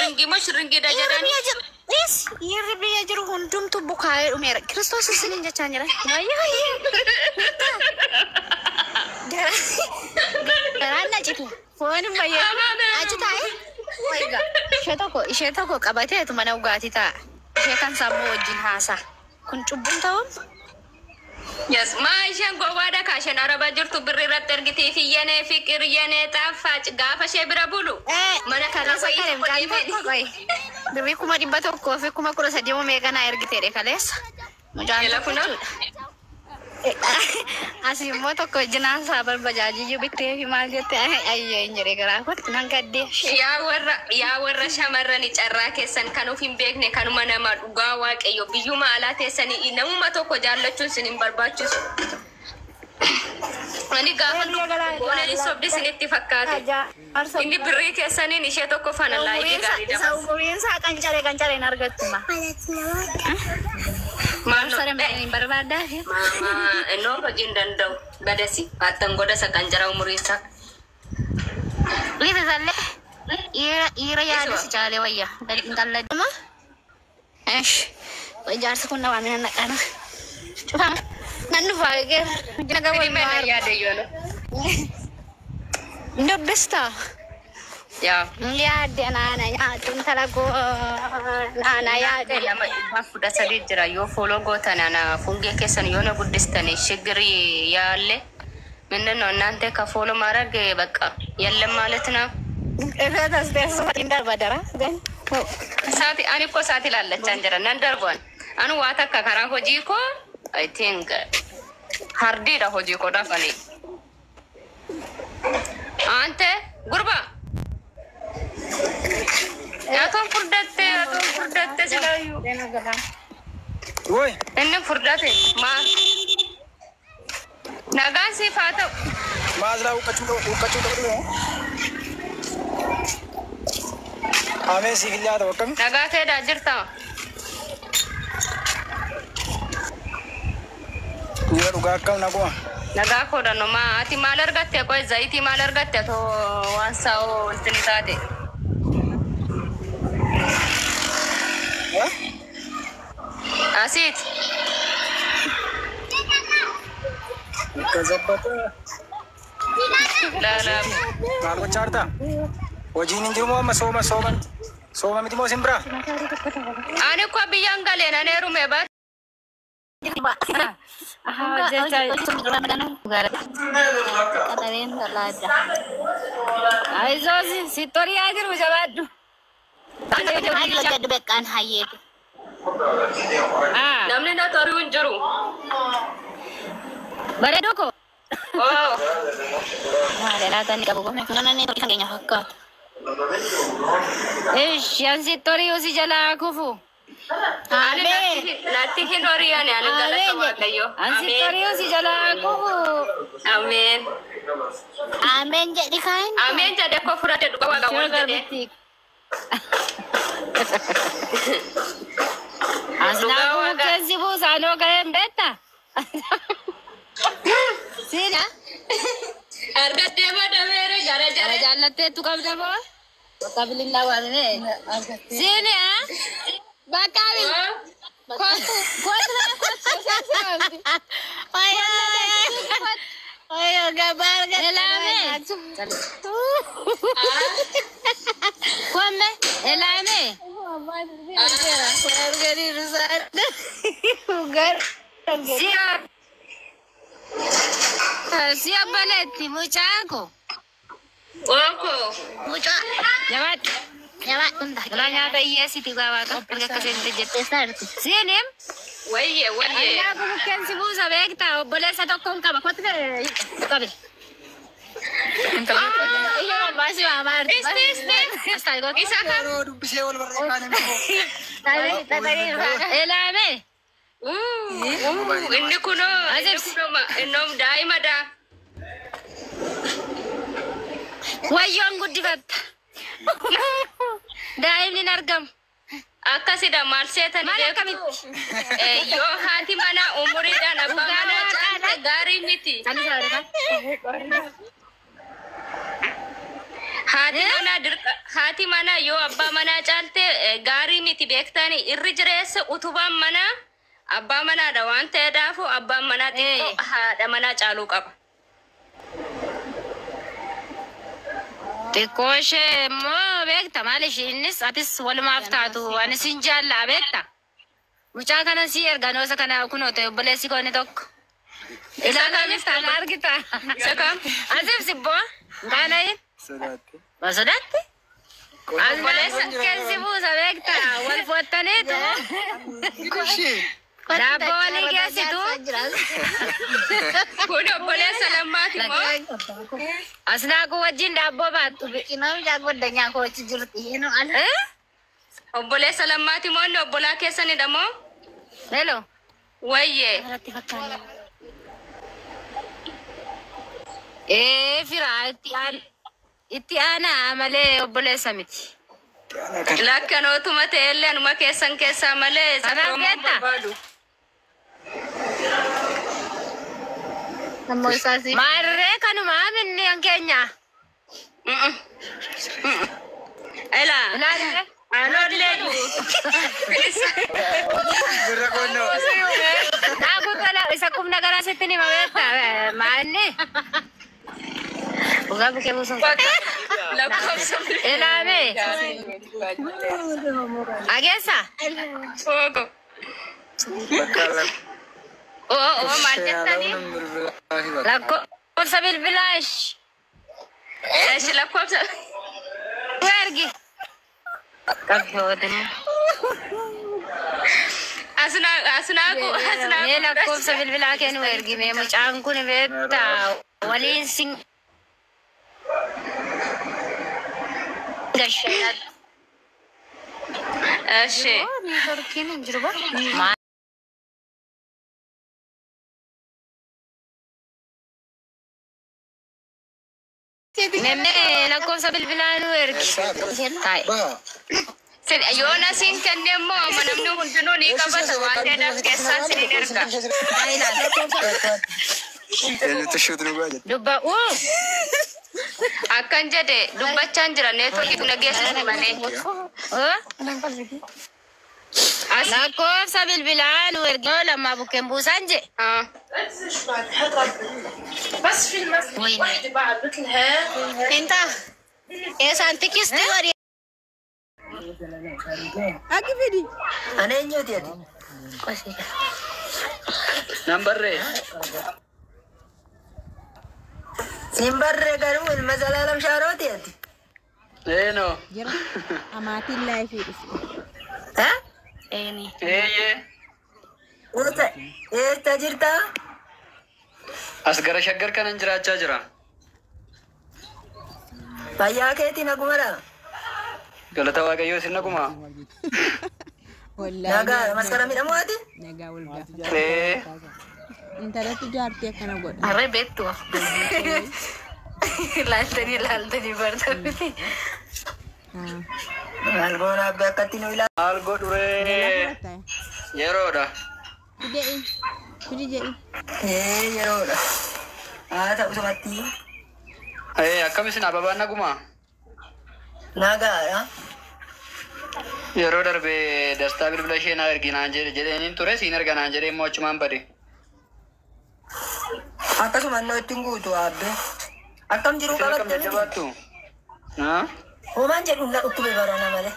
Shirringii moo shirringiidha Dhiirri jedhani? biyya jiru. Dhiis dhiirri biyya jiru hundumtu bukaa'ee dhumeera. Kiristoos isiniin jechaa jira. Wayyoo. Garaan na cite. Foon hin fayyadu. Achi taa'ee. Wayga. Ishee tokko qabateetu mana dhugaatii taa'a. Ishee kan sammuu wajjin haasaa. Kun cubbuun ta'uun. Yes, maa isheen gowwaadha ka isheen araba jirtu birri irratti ergitii fi yenee fi qiryenee xaaffaac gaafa ishee bira bulu. Mana Kaleessa kana kale mucaan tokko qoy. Birrii 113,000 moo meeqa naa ergiteedhe kaleessa. Mucaan Ela tokko kuna? jechuudha. Asii immoo tokko wajjin haasaa barbajaajiyyuu bittee fi maal jette ayyee hin jedhe garaa kootti nan gaddee. Yaa warra shamarrani, carraa keessan kan of hin beekne kanuma nama dhugaa waaqayyo biyyuma alaa teessanii namuma tokko jaallachuun sin hin barbaachisu. Ani gaafa goonanii sobdi isinitti fakkaate. Inni birrii keessaniin ishee tokko fana laayifii gaarii Isa dabarsa. umuriin isaa qancaree qancaree hin argattuma. Maal Saree hin barbaadaa fi. Innoo hojii hin danda'u. Badasi haattan godhasa qancara umuriin isaa. Liisa isallee dhiira yaada si caalee wayya. Intalladuma. Eesh. Ijaarsi kun na waamina naqana. Cufama. Nan dhufaa egeera. Naga Firii mana wal yaada yoona. Dubbistaa. Yaa. Yaadde naana nyaatu intala koo naana yaadde. 213 jira. Yoo follow gootan ana fungee keessan yoo na guddistani ሽግር ያለ ምንድን ነው እናንተ ከ follow ማድረግ በቃ የለም ማለት ነው። Irra tasbeessa darba dara. Saati ani ko saati laallachaan jira nan darban anu waa takka karaa hojii koo I think hardiidha hojii koo dafani. Ante gurba atoon furdatte, atoon furdatte silaayyuu. Woi, Inni furdate maa nagaan siif haa ta'u. Maazilaa huqqachuu qabdu. Ameen, siif illee haa ta'u, akkami? Nagaa keedaa jirta? Dhiira dhugaa, akkam naguma? Nagaa koodhanno. Maa ati maal argatte? Qoy, zayitii maal argatte atoo waan saa'oo wanti taate? Asiit. Akka zabbata. Laalaa. Maal gochaa jirta? Hojiin hin jiru moo amma sooma sooma sooma miti moo isin biraa? Ani ko biyyaan galeen ani heerume bar. Qaxareen talaadha. Ayizoo si toriyaa jiru jabaadhu. Hojjedhu beqqaan hayyeetu. Namni na toruu hin jiru. Bareedduu koo. Oo. Maali laata inni qabu kun namni kan keenya fakkaatu. Ish, yan si toriyu si jalaa kufu. Ani natti hin horiyani ani galata Waaqayyo. An si Ameen. toriyu si jalaa kufu. Ameen. Ameen jedhi kaan. Ameen jedhe koo fudhate dhuga Waaqa Shoo wal jedhe. garbitti. Asnaa bukkeen buusaanoo gaheen beektaa? Siina. Argattee madameere gara Gara jara. jaallatteettu qabda moo? Bakka bilillaa waamine. Siini haa? Bakka bil. Kootu kootu kootu. Ayo gabaa argatte. Elaame. Komme elaame. Arganii dhugaa. Si'a si'a baletti mucaan ko. Ooko. Mucaa. Jabaadhu. Jabaa hunda. Galaa nyaata hiyyeessiti gabaata. Erga akkasitti jette. Eessa jirti? Siinim. Wayye wayye. Annaa bukkeen si buusa beektaa, obboleessa tokkoon qaba. Kottu qabe. Iyya mammaasi waamaa jirti. Isti isti. Isa kam? Yeroo dubbisee wal barree kaane immoo. Elaame. Inni kunoo inni kunoo innoo daa'ima daa. Wayyoon guddifatta. Daa'imni hin argamu. Akkasidha, maal seetani Maal beektu? akkamitti? Yoo haati manaa umuriidhaan abbaa manaa caalte gaarii miti. Haati manaa dirqa haati manaa yoo abbaa manaa caalte Beektani irri jireessa utubaan manaa abbaa manaadha waan ta'eedhaafu abbaan manaa xiqqoo haadha manaa caaluu qaba. Xiqqoo ishee immoo beekta maal ishee innis atis walumaaf taatu ani sin jaallaa beekta. Mucaa kana si erganoosa kana kunoo ta'e obboleessi koo inni tokko. Isa kam? Ilaalaa kana argita. Isa kam? Asiif sibboo kaanayin. Sodaatte. Ma sodaatti? Obboleessa keessi buusa beekta wal fottaniitu. Daabboo walii geessitu. Kun obboleessa lammaati moo? Asnaaquu wajjin daabboo baattu. Eh? Obboleessa lammaati moo inni obbolaa keessanidha moo? Hello. Wayyee. Ee fira itti aanaa malee obboleessa miti. Lakkanootuma ta'ellee anuma keessan keessaa malee Kanaaf Oromoon beektaa? barbaadu. Maarree kanuma minni an keenya. Ilaa. Ilaalle. Anollee Gurra qonnoo. Daakuu tola isa qubna garaa sitti nima beekta maanni. Dhugaa bukee buusuun. Lakkoofsa. Ilaame. Ageessa. Foogo. Bakka Oo oo maal jettanii? Lakkoofsa bilbilaa ish. Eeshi lakkoofsa. Ergi. Qabxoodin. Asnaaqu asnaaqu. Mee lakkoofsa bilbilaa kennu ergi mee mucaan kun beekta waliin sin gashannan. Eeshi. Mee lakkoofsa bilbilaa nu ergi. Taa'e. Yoona siin kenne immoo amma namni hundinuu ni qabata waan ta'eedhaaf keessaa siin erga. Eenyutu shuutu nu godha? Dubba'u. Akkan jedhe dubbachaan jira neetwoorkii na geessisu malee. Lakkoofsa bilbilaa nu ergi. Yoo lammaa bukkeen buusaan je. Ah. بس في المسجد واحدة بعد مثلها. Akka fidi. Ana eenyuti ati? Nan barree. Siin barree garuu ilma Zalaalam Shaarooti ati? Eenoo. Jira amaatiin laayifii dhufte. Ha? Eeyyee. Eessa eessa jirtaa? As gara Shaggar kanan jiraachaa jira. Fayyaa keetiin nagumadha. Galata Waaqayyoo isin naguma. Wallaahi Nagaa maskara midhamoo ati? Nagaa wal gaafata. Ee. Intalatti jaartii akkana godha. Harree beektu. Laaltanii laaltanii barta miti. Maal goona abbaa akkatti nu ilaalu. Maal godhuree? Yeroodha. Fide fidi jedhi. Ee yeroodha. Haa ta'u sumatti. Ee akkam isin ababaan naguma? Nagaadha. Yeroo darbe Dastaa bilbila ishee naa ergi naan jedhe jedheeniin ture siin erga naan jedhee immoo achumaan bade. Akkasuma innoo ittiin guutu aabbee. Akkam jiruu Isin akkam qabatte miti? jajjabaattu? Haa? Homaan jedhu na dhukkube barana malee.